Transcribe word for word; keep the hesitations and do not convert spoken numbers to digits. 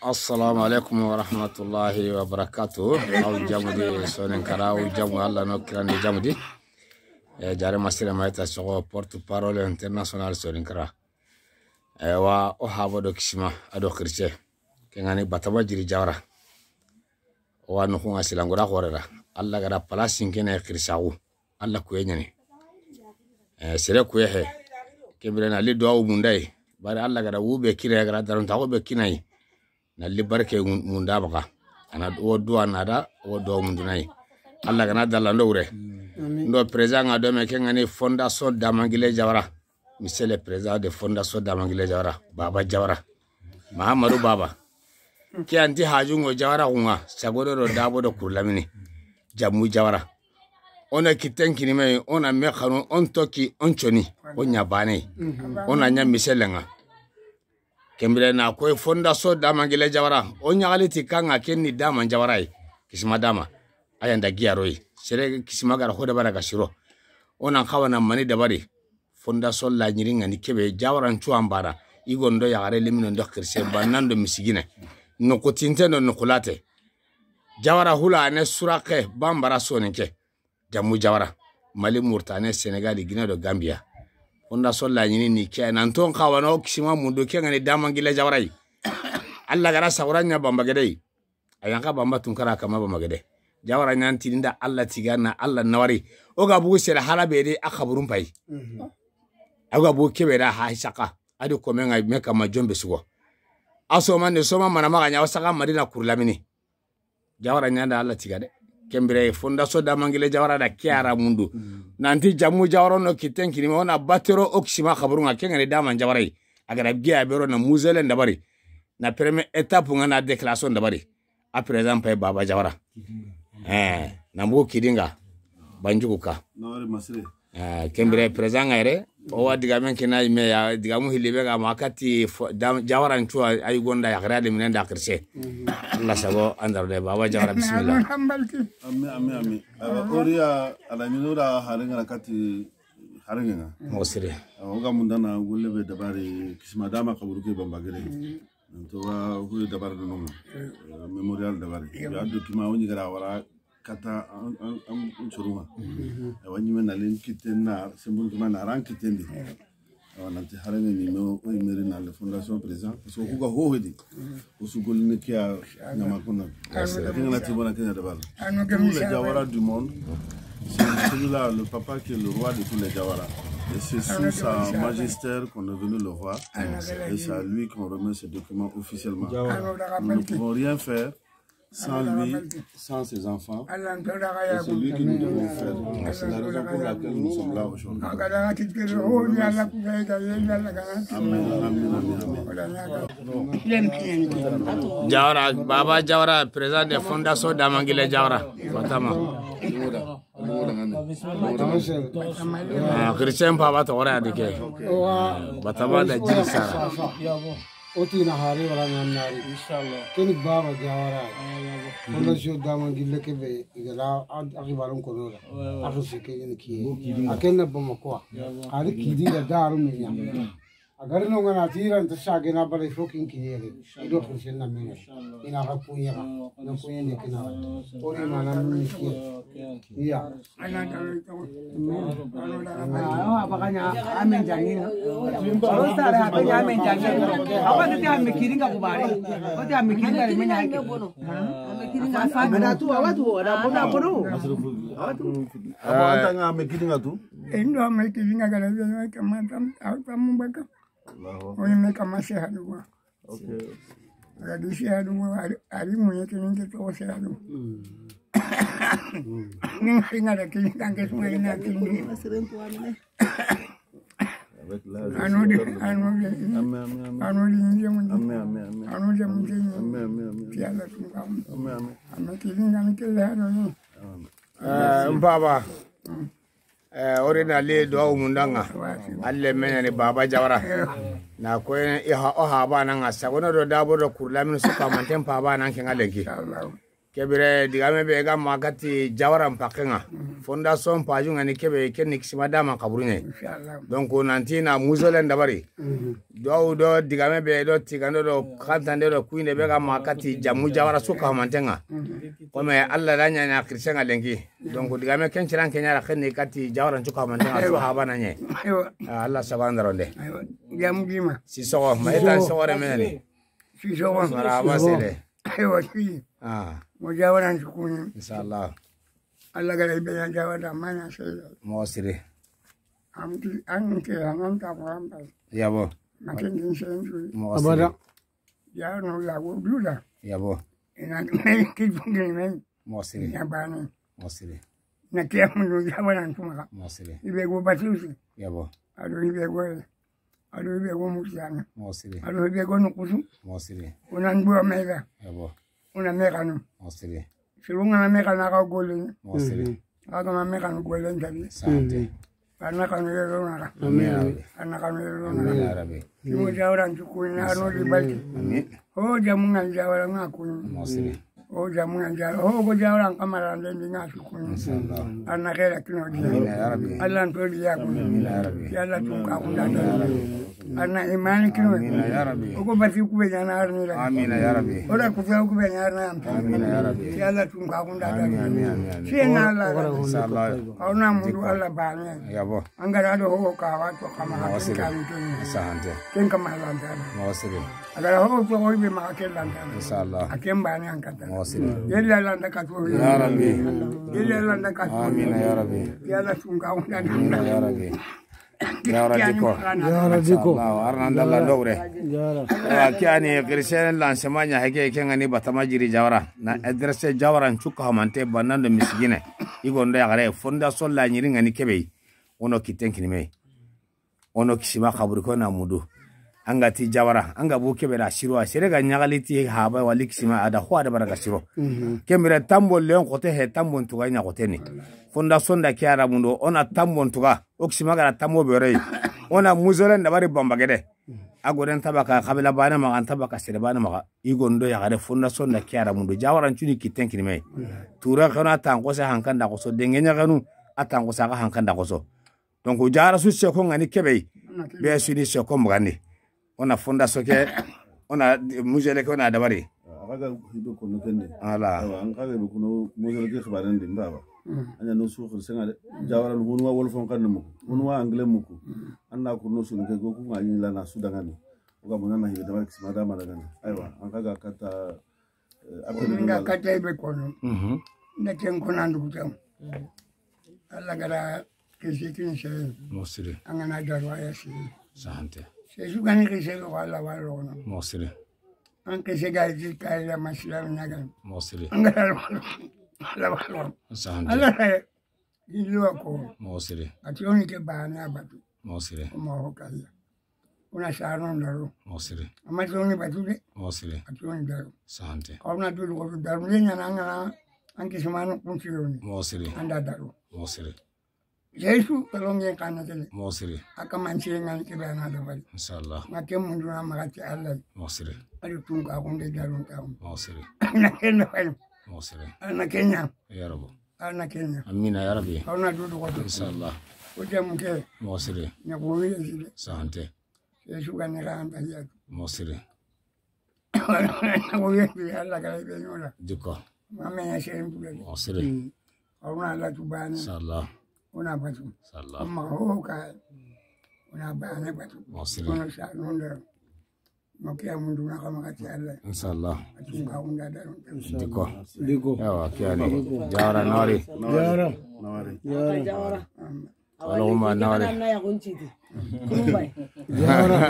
Assalamu alaikum wa rahmatullahi wa barakatuh. Aw jamu di Soninkara, aw jamu Allah no kirandi jamu di. E, jare masire mayta sogo porte-parole international Soninkara. E, wa o habo do kisima, ado xirse. Kengani Batama Jiri Jawara. Wa no xunga silangura xorera. Allah gara palasin kene xirsaxu. Allah kuye ɲani. E, sere kuye he. Kebire na li duwawu mundai. Bari Allah gara wu be kire gara daron taxo be kinai. Na li barke mun-, munda baka. Ana wo duwa nada, wo duwa mundunai. Allah gana dalla ndo wure. Ndo président nga do me kengani Fondation Damangile Jawara. Monsieur le président de Fondation Damangile Jawara, Baba Jawara. Mahamadou Baba. Ke anti hajungo Jawara xunga, sagodo do dabo do kurlamini. Jamu Jawara. Ona kitten kinime, ona me xanu, on toki, on coni, on ɲa bane. Ona ɲa miselenga. Kembire na koy Fondation Damangile Jawara. O ɲaxali ti kanga kenni Dama Jawara yi. Kisima Dama. Ayanda giyaroyi. Sere kisima gara ho dabara ga siro. Ona xawana mani dabari. Fondation la ɲiringa ni kebe Jawara ncuwa mbara. Igondo yaxare limino ndo xirse banando misigine. Nukutinte no nukulate. Jawara hula ne surake bambara Soninke. Jamu Jawara. Mali, Mauritanie, Sénégal, Guinée do Gambia. Fondation la ɲini ni ke nan ton xawano kisima mundu kengani Damangile Jawara yi. Allah gara sawara ɲa Bamba gede yi. A yanka Bamba Tunkara kama Bamba gede. Jawara ɲan tininda Allah tiga na Allah nawari. O ga bugu sere hala be de a xaburun pay. A ga bugu kebe da ha saka. Adi ko menga me kama jombe sugo. A soma ne soma mana maga ɲa o saka Madina kurlamini. Jawara ɲanda Allah tiga de. Kembire Fondation Damangile Jawara da kiara mundu. Nanti jamu Jawara no kitten kinime ona batero o kisima xaburunga kengani Dama Jawara yi. A gara giya bero na muzelen dabari. Na première étape nga na déclaration dabari. À présent pay Baba Jawara. Eh, na mbugu kidinga. Banjugu ka. Nawari masire. Eh, kembire président nga yere. O wa digamen kina ime ya, digamu hilibe ga ma kati fo-, dam-, Jawara ncuwa ay gonda ya xara de minen da xirse. Allah sago andar de Baba Jawara bismillah. Amin, amin, amin. Awa, oriya ala minura harengana kati harengana. Mo sire. Awa, o ga mundana gulle be dabari kisima Dama xaburu ke Bamba gede. Nto wa huye dabari do nonga. Eh, mémorial dabari. Ya document o ɲi gara wara kata an, an, an, an curuma. Awa ɲime na len kitten na semburu kuma na ran kitten di. Awa nanti harenge ni me o imeri na le fondation président. Parce que ku ga ho hedi. O su golini kiya ɲama kuna. Kengana ti bona kenya dabari. Tous les Jawara du monde. C'est celui-là, le papa qui est le roi de tous les Jawara. Et c'est sous sa magistère qu'on est venu le voir. Et c'est à lui qu'on remet ce document officiellement. Nous ne pouvons rien faire sans lui, sans ses enfants. Et c'est lui que nous devons faire. C'est la raison pour laquelle nous sommes là aujourd'hui. Amin, amin, amin, amin. Jawara, Baba Jawara, président de Fondation Damangile Jawara. Batama. Ah, Christian Papa togora dike. Batama da Jiri Sara. O ti na hari wala ɲa nari. Inshallah. Keni Baba Jawara. Fondation Damangile kebe igala a xibarun kono la. A xirse ke ni kiye. A ken na Bamako. Ari kidi da daru minya. A gari no ngana tira nta sage na bala fo kin kiye. Ido xirse na mena. Ina ga kunya. Na kunya ne kina. O ni mana mun kiye. Iya. Awa, bakanya amen jangi. Aro sare hakanya amen jangi. Awa, tete amen kiringa kubari. Tete amen kiringa le menya ke. Amen kiringa fa. Ada tu, awa tu, ada bono, bono. Awa tu. Awa anta nga amen kiringa tu. Endo amen kiringa kala kama tam, tam baka. Allahu Akbar. Oye me kama shehadu wa. Okay. Aga di shehadu wa, ari, ari munye kini ke to shehadu. Ni ngari ngara kini kan ke suma ina kini. Avec l'âge. Anu di, anu di. Amin, amin, amin. Anu di nje mun. Amin, amin, amin. Anu di mun. Amin, amin, amin. Ti Allah tun kam. Amin, amin. Amin kini ngam ke la no. Amin. Eh, Baba. Eh, ori na li duwawu mundanga. Alle menya ni Baba Jawara. Na ko i ha, o haba nanga sagono do dabo do kurla min suka manten paba nan kenga lenki. Inshallah. Ke bire, digame be ga ma kati Jawara n pakke ŋa. Mhm. Fondation paju ŋa ni ke be, ke ni kisima dama kaburu ɲa. Inshallah. Donc, nanti na mausolée dabari. Mhm. Duwawu do digame be do tigande do kantande do kuyinde be ga ma kati jamu Jawara su ka manten ŋa. Mhm. Comme Allah da ɲa ɲa Christian ŋa lenki. Donc, digame ken ciran ke ɲa ra xenni kati Jawara n cu ka manten ŋa, su haba na ɲa. Aywa. Ah, Allah saban daronde. Aywa. Jamu dima. Si soxo, ma ita soxo re meni. Si soxo. Mara ba sele. Aywa, si. Ah. Mo Jawara n cu kuni. Inshallah. Allah ga ra i be ɲa Jawara ma ɲa sele. Mo sire. Am ti, an ke, an ta ko am ba. Yabo. Ma ken din sen tu. Mo sire. Abada. Ya no ya wo duda. Yabo. Ina me ki bungin me. Mo sire. Ya bani. Mo sire. Na ke mun do ya bana tuma. Mo sire. I be go batusi. Yabo. Ado i be go. Ado i be go musana. Mo sire. Ado i be go nukusu. Mo sire. Unan bo mega. Yabo. Una meganu. Mo sire. Sirunga na megana ka golin. Mo sire. Aga ma meganu golin tabi. Sante. Ana kanu yero na. Amin. Ana kanu yero na. Amin ya rabbi. Mo Jawara n cu kuni, ano di balti. Amin. Ho jamu ŋa Jawara ŋa kuni. Mo sire. Ho jamu ŋa Jawara. Ho go Jawara n kamara ndi ŋa cu kuni. Inshallah. Ana kera kino di. Amin ya rabbi. Allah n to di ya kuni. Amin ya rabbi. Ya Allah tun ka kunda da. Ana imani kino. Amin ya rabbi. O go bati ku be ɲa na arni la. Amin ya rabbi. O da ku ku be ɲa na. Amin ya rabbi. Ya Allah tun ka kunda da. Amin, amin, amin, amin. Sina la. Inshallah. Aw na mudu Allah bane. Yabo. An ga ra do ho ka wa to kama. Mo sire. Sante. Ken kama lantana. Mo sire. A ga ra ho to ho be ma ke lantana. Inshallah. A ken bane an kata. Mo sire. Yalla landa ka to. Ya rabbi. Yalla landa ka to. Amin ya rabbi. Ya Allah tun ka kunda da. Amin ya rabbi. Jawara diko. Jawara diko. Inshallah, arna ndalla dogre. Jawara. Wa kiani Christian lan semanya hege ke ŋa ni Batama Jiri Jawara. Na adresse Jawara n cu ka mante banando misigine. I go ndo ya gare fondation la ɲiri ŋa ni ke be. Ono kitten kini me. Ono kisima kaburu ko na mudu. An ga ti Jawara, an ga bu ke be da siro, sere ga ɲagali ti haba wali kisima a da ho a da bara ga siro. Mhm. Ke mira tambo leon kote he tambo n tuga ɲa kote ni. Fondation da ke ara mundo, ona tambo n tuga. O kisima ga ra tambo be re. Ona mausolée dabari bamba gede. A goren tabaka kabila bane maxa, an tabaka sere bane maxa. I go ndo ya gare fondation da ke ara mundo. Jawara n cu ni kitten kini me. Tura kana tan ko se hankan da ko so, denge ɲa kanu, a tan ko sa ga hankan da ko so. Donc, Jawara su seko ŋa ni ke be. Be su ni seko mugandi. Ona fondation ke, ona mausolée ke, ona dabari. A ga ga hibe kono kende. Ala. Awa, an ga ga be kono mausolée ke xibaren di mbaba. Mm. Anya no su xir senga de. Jawara no hunwa wolfon kan mu. Hunwa anglais muku. Mm. Anna kurno su ke go ku ŋa ni la na su dangani. O ga mona na hibe dabari kisima da ma dangani. Aywa, an ga ga kata, eh, appel. Nga kata be kono. Mhm. Na ken kono andu kutam. Allah ga ra kisi kin sere. Mo sire. An ga na daru a ya sire. Sante. Se su ga ni kisi ko Allah wa ro no. Mo sire. An kisi ga ji ka ila masila na ga. Mo sire. An ga ra Allah wa ro. Sante. Allah ka ilu ko. Mo sire. A ti o ni ke bana batu. Mo sire. Mo ho kala. Una sano ndaro. Mo sire. Ama ti o ni batu de. Mo sire. A ti o ni daro. Sante. Ka una du ko daru ne ɲa na an ga na an kisima no kun siro ni. Mo sire. An da daru. Mo sire. Yesu, kalonge kana tele. Mo sire. A ka manse ŋa ni ke be na dabari. Inshallah. Ŋa ke mundu na maxa ti Allah. Mo sire. Ali tun ka kunde jarun ka. Mo sire. Na ken na fay. Mo sire. Na ken ɲa. Ya rabbi. Na ken ɲa. Amina ya rabbi. Ka una du ko. Inshallah. O jamu ke. Mo sire. Na ko wi sire. Sante. Yesu ga ne ga anta ya. Mo sire. Ko yesu Allah ga be ɲola. Diko. Ma me ya sere mbule. Mo sire. Mm. Ka una la tu bani. Inshallah. Una batu. Inshallah. Amma ho ka. Una bani batu. Mo sire. Ona sa nonda. Mo ke mundu na kama kati Allah. Inshallah. Atu ka unda da. Diko. Diko. Yawa, kiani. Jawara nori. Jawara. Nori. Jawara. Allahumma nori. Jawara.